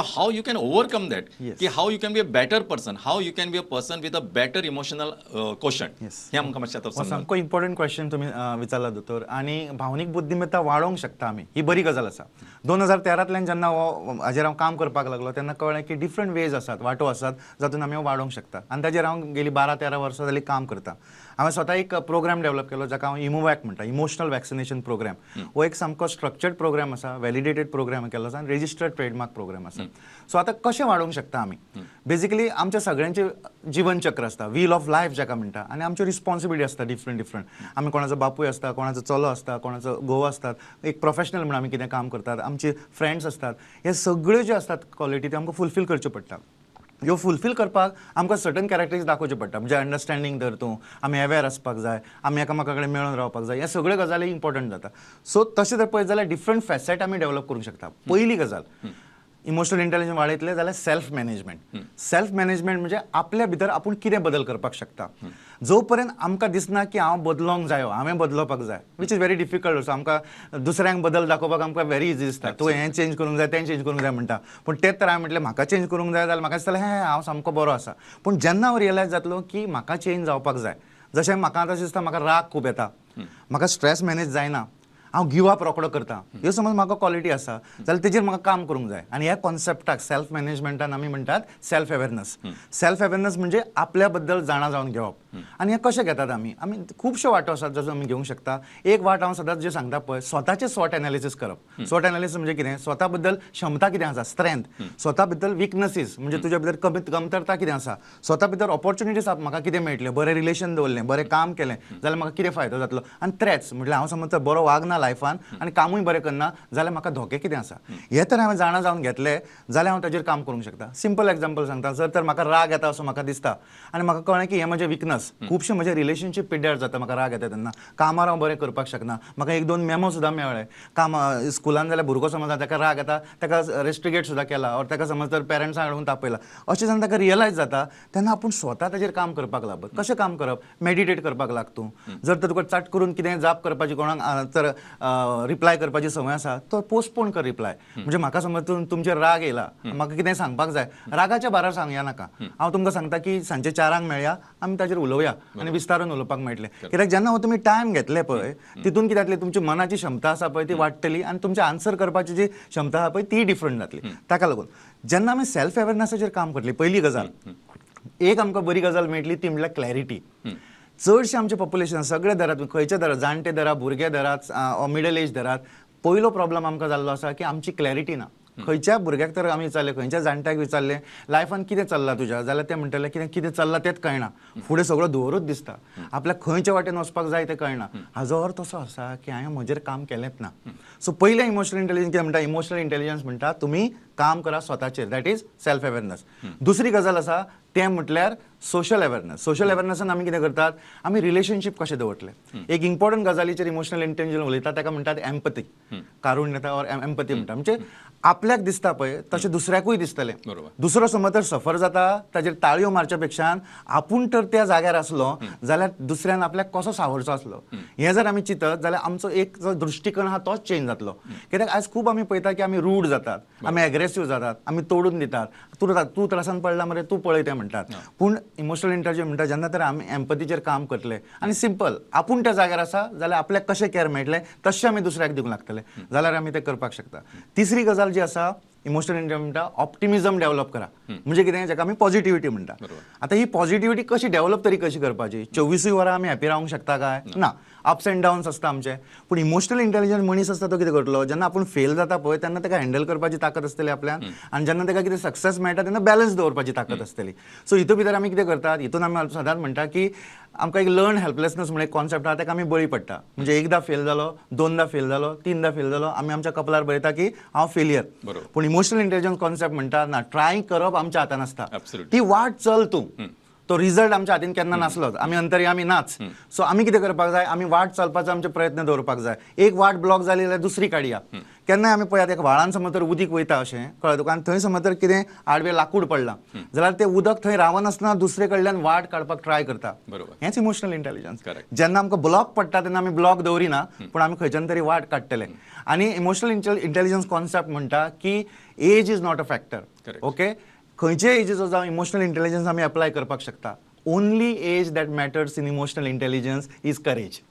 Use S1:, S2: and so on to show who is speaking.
S1: पूण how you can overcome that, की how you can be a better person, how you can be a person with a better emotional quotient, हें आमकां मातशें आतां
S2: सामको important question तुमी विचारला दोतोर. आनी भावनीक बुद्धिमत्ता वाडोवंक शकता आमी, ही बरी गजाल आसा. 2013तल्यान जेन्ना हो हाजेर हांव काम करपाक लागलो तेन्ना कळ्ळें की डिफरंट वेज आसात, वांटो आसात जातून आमी वाडोवंक शकता. आनी ताजेर हांव गेली 12-13 वर्सां जालीं काम करता. हांवें स्वता एक प्रोग्राम डेव्हलप केलो जाका हांव इमोवॅक म्हणटा, इमोशनल वॅक्सिनेशन प्रोग्राम. हो एक सामको स्ट्रक्चर्ड प्रोग्राम आसा, व्हॅलिडेटेड प्रोग्राम केल्लो आसा आनी रजिस्टर्ड ट्रेडमार्क प्रोग्राम आसा. सो आतां कशें वाडोवंक शकता आमी? बेसिकली आमच्या सगळ्यांचें जीवनचक्र आसता, व्हील ऑफ लायफ जाका म्हणटा, आनी आमच्यो रिस्पॉन्सिबिलिटी आसता डिफरंट डिफरंट. आमी कोणाचो बापूय आसता, कोणाचो चलो आसता, कोणाचो घोव आसतात, एक प्रोफेशनल म्हणून आमी कितें काम करतात, आमचे फ्रेंड्स आसतात. हे सगळ्यो ज्यो आसतात क्वॉलिटी त्यो आमकां फुलफील करच्यो पडटा. ह्यो फुलफील करपाक आमकां सर्टन कॅरेक्टरिस्टिक्स दाखोवच्यो पडटा, म्हणजे अंडरस्टँडींग धर तूं, आमी अवेर आसपाक जाय, आमी एकामेका कडेन मेळून रावपाक जाय, ह्या सगळ्यो गजाली इम्पॉर्टंट जाता. सो तशें जर पळयत जाल्यार डिफरंट फॅसेट आमी डेव्हलप करूंक शकता. पयली गजाल इमोशनल इंटेलिजन्स वाडयतले जाल्यार सेल्फ मॅनेजमेंट. सेल्फ मॅनेजमेंट म्हणजे आपल्या भितर आपूण कितें बदल करपाक शकता. जो पर्यंत आमकां दिसना की हांव बदलोंक जायो, हांवें बदलोवपाक जाय, which is very difficult also. आमकां दुसऱ्यांक बदल दाखोवपाक आमकां व्हेरी इजी दिसता, तूं हें चेंज करूंक जाय, तें चेंज करूंक जाय म्हणटा. पूण तें तर हांवें म्हटलें म्हाका चेंज करूंक जाय जाल्यार म्हाका दिसतालें हें हांव सामको बरो आसा. पूण जेन्ना हांव रियलायज जातलो की म्हाका चेंज जावपाक जाय, जशें म्हाका आतां दिसता म्हाका राग खूब येता, म्हाका स्ट्रेस मॅनेज जायना, हांव गिव अप रोकडो करता, ह्यो समज म्हाका क्वॉलिटी आसा जाल्यार तेजेर म्हाका काम करूंक जाय. आनी ह्या कॉन्सेप्टाक सेल्फ मॅनेजमेंटान आमी म्हणटात सेल्फ अवेरनस. सेल्फ अवेरनस म्हणजे आपल्या बद्दल जाणा जावन घेवप. आनी हें कशें घेतात आमी? आमी खुबश्यो वाटो आसात जसो आमी घेवंक शकता. एक वाट हांव सदांच जे सांगता पळय, स्वताचें स्वॉट एनालिसीस करप. स्वॉट एनालिसीस म्हणजे कितें? स्वता बद्दल क्षमता कितें आसा, स्ट्रेंथ, स्वता बद्दल विकनसीस म्हणजे तुज्या भितर कमी कमतरता कितें आसा, स्वता भितर ऑपॉर्च्युनिटीज म्हाका कितें मेळटल्यो, बरें रिलेशन दवरलें, बरें काम केलें जाल्यार म्हाका कितें फायदो जातलो. आनी थ्रेट्स म्हटल्यार हांव समज बरो वागना लायफान आनी कामूय बरें करना जाल्यार म्हाका धोके कितें आसा, हे तर हांवें जाणा जावन घेतले जाल्यार हांव ताजेर काम करूंक शकता. सिंपल एग्जाम्पल सांगता, जर तर म्हाका राग येता असो म्हाका दिसता आनी म्हाका कळ्ळें की हें म्हजें विकनस, खुबशे म्हजे रिलेशनशीप पिड्ड्यार जाता, म्हाका राग येता तेन्ना, कामार हांव बरें करपाक शकना, म्हाका 1-2 मेमो सुद्दां मेळ्ळे काम स्कुलान जाल्यार भुरगो समज ताका राग येता, ताका रेस्ट्रिगेट सुद्दां केला ऑर ताका समज तर पेरंट्सां हाडून तापयला, अशें जेन्ना ताका रियलायज जाता तेन्ना आपूण स्वता ताजेर काम करपाक लागत. कशें काम करप? मेडिटेट करपाक लाग तूं. जर तर तुका चाट करून कितें जाप करपाची कोणाक तर रिप्लाय करपाची संवय आसा तो पोस्टपोन कर रिप्लाय. म्हणजे म्हाका समज तुमचेर राग येयला, म्हाका कितें सांगपाक जाय, रागाच्या भारार सांगया नाका, हांव तुमकां सांगता की सांजचे 4 मेळया, आमी ताजेर उलोवया आनी विस्तारून उलोवपाक मेळटलें. कित्याक जेन्ना हो तुमी टायम घेतले पळय तितून कितें जातलें, तुमची मनाची क्षमता आसा पळय ती वाडटली आनी तुमचे आन्सर करपाची जी क्षमता आसा पळय ती डिफरंट जातली. ताका लागून जेन्ना आमी सेल्फ अवेरनसाचेर काम करतली, पयली गजाल एक आमकां बरी गजाल मेळटली ती म्हळ्यार क्लॅरिटी. चडशें आमचें पॉप्युलेशन सगळे धरात, खंयचे धरात, जाणटे धरात, भुरगे धरात, मिडल एज धरात, पयलो प्रॉब्लम आमकां जाल्लो आसा की आमची क्लॅरिटी ना. खंयच्या भुरग्याक तर आमी विचारलें, खंयच्या जाणट्याक विचारलें लायफान कितें चल्लां तुज्या, जाल्यार ते म्हणटले कितें कितें चल्लां तेंच कळना, फुडें सगळो धुंवरूच दिसता, आपल्याक खंयच्या वाटेन वचपाक जाय तें कळना. हाजो अर्थ असो आसा की हांवें म्हजेर काम केलेंच ना. सो पयलें इमोशनल इंटेलिजन्स कितें म्हणटा? इमोशनल इंटेलिजन्स म्हणटा तुमी काम करा स्वताचेर, that is self awareness. दुसरी गजाल आसा तें म्हटल्यार सोशल अवेरनस. सोशल अवेरनसान आमी कितें करतात, आमी रिलेशनशीप कशें दवरतले. एक इम्पॉर्टंट गजालीचेर इमोशनल इंटेलिजन्स उलयता ताका म्हणटात एम्पथी, कारुण्यता ऑर एम्पथी म्हणटा. म्हणजे आपल्याक दिसता पळय तशें दुसऱ्याकूय दिसतलें. दुसरो समज तर सफर जाता ताजेर ताळयो मारच्या पेक्षान आपूण तर त्या जाग्यार आसलो जाल्यार दुसऱ्यान आपल्याक कसो सावरचो आसलो हें जर आमी चिंतत जाल्यार आमचो एक जो दृश्टिकोन आहा तोच चेंज जातलो. कित्याक आयज खूब आमी पळयता की आमी रूड जातात, आमी एग्रेसीव जातात, आमी तोडून दितात, तूं त्रासान पडला मरे तूं पळय तें म्हणटात. पूण इमोशनल इंटेलिजन्स म्हणटा जेन्ना तर आमी एम्पथीचेर काम करतले आनी सिंपल आपूण त्या जाग्यार आसा जाल्यार आपल्याक कशें कॅर मेळटलें तशें आमी दुसऱ्याक दिवंक लागतले जाल्यार आमी तें करपाक शकता. तिसरी गजाल जी आसा इमोशनल इंटेलिजन्स म्हणटा ऑप्टिमिझम डेव्हलप करा. म्हणजे कितें, जाका आमी पॉझिटिव्हिटी म्हणटा. आतां ही पॉझिटिव्हिटी कशी डेव्हलप तरी कशी करपाची? 24 वरां आमी हॅपी रावंक शकता काय ना? अप्स एंड डाउन्स आसता आमचे. पूण इमोशनल इंटेलिजन्स मनीस आसता तो कितें करतलो, जेन्ना आपूण फेल जाता पळय तेन्ना ताका हँडल करपाची ताकद आसतली आपल्यान, आनी जेन्ना ताका कितें सक्सेस मेळटा तेन्ना बॅलन्स दवरपाची ताकद आसतली. सो हितून भितर आमी कितें करतात, हितून आमी सदांच म्हणटा की आमकां एक लर्न हेल्पलेसनेस म्हणून एक कॉन्सेप्ट आसा, ताका आमी बळी पडटा. म्हणजे एकदां फेल जालो, दोनदां फेल जालो, तिनदां फेल जालो, आमी आमच्या कपलार बरयता की हांव फेलियर. पूण इमोशनल इंटेलिजन्स कॉन्सेप्ट म्हणटा ना, ट्राय करप आमच्या हातान आसता, ती वाट चल तूं, तो रिजल्ट आमच्या हातीन केन्ना नासलोच, आमी अंतर्यामी नाच. सो आमी कितें करपाक जाय, आमी वाट चलपाचो आमचे प्रयत्न दवरपाक जाय. एक वाट ब्लॉक जाली जाल्यार दुसरी काडया. केन्नाय आमी पळयात एक व्हाळान समज तर उदीक वयता अशें कळ्ळें तुका, आनी थंय समज तर कितें आडवें लाकूड पडलां जाल्यार तें उदक थंय रावनासतना दुसरे कडल्यान वाट काडपाक ट्राय करता. हेंच इमोशनल इंटेलिजन्स. जेन्ना आमकां ब्लॉक पडटा तेन्ना आमी ब्लॉक दवरिना, पूण आमी खंयच्यान तरी वाट काडटले. आनी इमोशनल इंटेलिजन्स कॉन्सेप्ट म्हणटा की Age is not a factor.
S1: Correct.
S2: Okay, खंयचे एजीचो जावं, इमोशनल इंटेलिजन्स आमी अप्लाय करपाक शकता. Only age that matters in emotional intelligence is courage.